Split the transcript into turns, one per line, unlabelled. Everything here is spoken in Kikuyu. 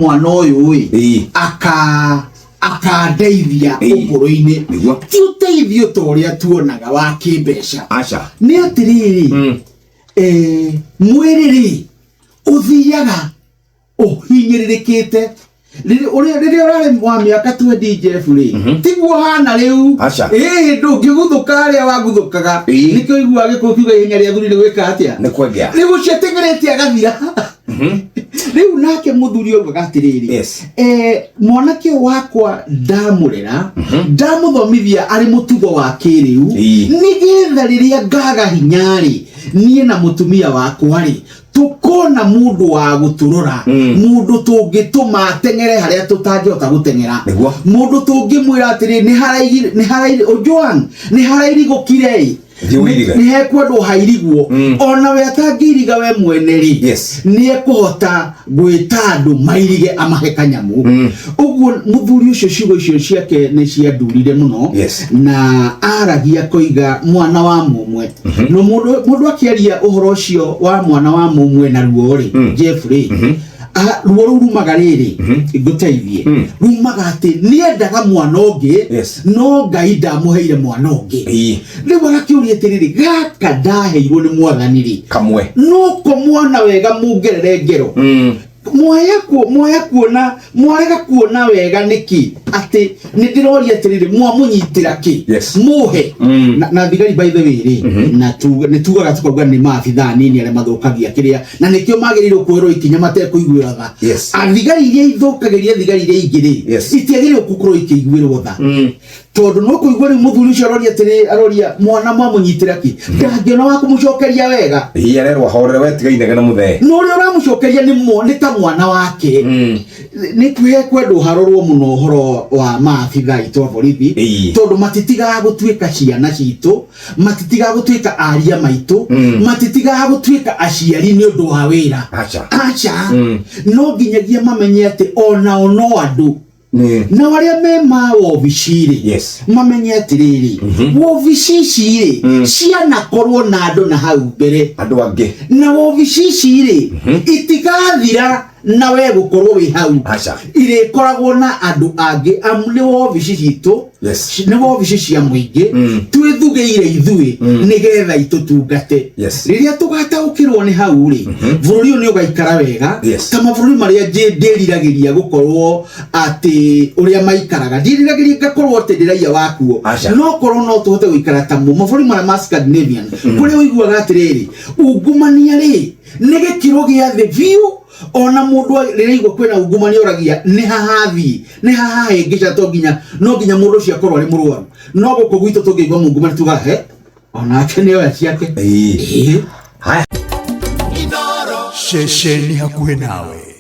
Mwana ũyũ ĩ aka akandeithia ũkũrũ-inĩ. Ti ũteithio ta ũrĩa tuonaga wa kĩmbeca.
Aca.
Nĩ atĩrĩrĩ, mwĩrĩ rĩ ũthiaga ũhinyĩrĩrĩkĩte. Rĩrĩa ũrarĩ wa mĩaka 20, Jeff rĩ, tiguo hana rĩu.
Aca.
Ĩĩ, ndũngĩguthũka harĩa waguthũkaga. Nĩkĩo iguaga Gĩkũyũ kiuga ihenya rĩa thuri nĩ gwĩka atĩa?
Nĩ kwengea.
Rĩu ũcio atengerete agathira. Rĩu nake mũthuri augaga atĩrĩrĩ, mwanake ũyũ wakwa ndamũrera, ndamũthomithia arĩ mũtugo wa kĩrĩu, nĩgetha rĩrĩa ngaga hinya-rĩ, niĩ na mũtumia wakwa-rĩ, tũkona mũndũ wa gũtũrora, mũndũ tũngĩtũma ateng'ere harĩa tũtangĩhota gũteng'era, mũndũ tũngĩmwĩra atĩrĩ, nĩ harairi ũjũan, nĩ harairigũkire ĩ.
Thiĩ ũirige.
Nĩ hekwendwo hairigwo. Ona we atangĩiriga we mwene rĩ, nĩ ekũhota gwĩta andũ mairige, amahe kanyamũ. Ũguo mũthuri ũcio, ciugo icio ciake nĩ ciandurire mũno. Na aragia koiga mwana wa mũmwe, no mũndũ akĩaria ũhoro ũcio wa mwana wa mũmwe na ruo rĩ, Jeff rĩ, ruo rũu rumaga rĩrĩ, ngũteithie, rumaga atĩ nĩendaga mwana ũngĩ, no Ngai ndamũheire mwana ũngĩ. Rĩu agakĩũria atĩrĩrĩ, gaka ndaheirwo nĩ Mwathani rĩ,
Kamwe.
Noko mwana wega mungerere ngero. Mwaya kuona, mwarega kuona wega nĩkĩ atĩ nĩ ndĩroria atĩrĩrĩ, mwamũnyitĩra kĩ? Mũhe. Na thigari, by the way rĩ, na nĩ tugaga tukauga nĩ maabithaa nini arĩa mathũkagia kĩrĩa, na nĩkĩo magĩrĩirwo kuoerwo ikinya matekũiguĩrwo tha. Athigari iria ithũkagĩria thigari iria ingĩ rĩ, itiagĩrĩirwo gũkorwo ikĩiguĩrwo tha, tondũ no kũigua rĩu mũthuri ũcio aroria atĩrĩ, aroria mwana mwamũnyitĩra kĩ, ndangĩona wa kũmũcokeria wega.
Ĩĩ, arerwo ahorere, we tiga inegene mũthee.
No ũrĩa ũramũcokeria nĩ ta mwana wake. Nĩ kwĩ kwendwo harorwo mũno ũhoro wa maabitha aitũ a borithi, tondũ matitigaga gũtuĩka ciana citũ, matitigaga gũtuĩka aria maitũ, matitigaga gũtuĩka aciari nĩ ũndũ wa wĩra.
Aca.
Aca. No nginyagia mamenye atĩ onao no andũ. Nao arĩa me ma wobici rĩ, mamenye atĩrĩrĩ, wobici ici rĩ, cianakorwo na andũ na hau mbere.
Andũ angĩ.
Na wobici ici rĩ, itigathira na we gũkorwo wĩ hau.
Aca.
Irĩkoragwo na andũ angĩ, amu nĩ wobici citũ, nĩ wobici cia mũingĩ, twĩthugĩire ithuĩ nĩgetha itũtungate. Rĩrĩa tũgataũkĩrwo nĩ hau rĩ, bũrũri ũyũ nĩ ũgaikara wega, ta mabũrũri marĩa ndĩriragĩria gũkorwo atĩ ũrĩa maikaraga. Ndiriragĩria ngakorwo atĩ ndĩ raia wakuo,
Aca.
no korwo no tũhote gũikara ta mo mabũrũri marĩa ma Scandinavian, kũrĩa ũiguaga atĩrĩrĩ, ungumania rĩ nĩ gĩkĩro gĩa thĩ biũ. Ona mũndũ rĩrĩa aigua kwĩna ungumania, oragia nĩ hahathiĩ, nĩ hahahĩngĩca, to nginya no nginya mũndũ ũcio akorwo arĩ mũrwaru. No gũkũ gwitũ tũngĩigua mungumania tugaga he onake nĩ oya ciake.
Haya.
Ceceni hakuhĩ nawe.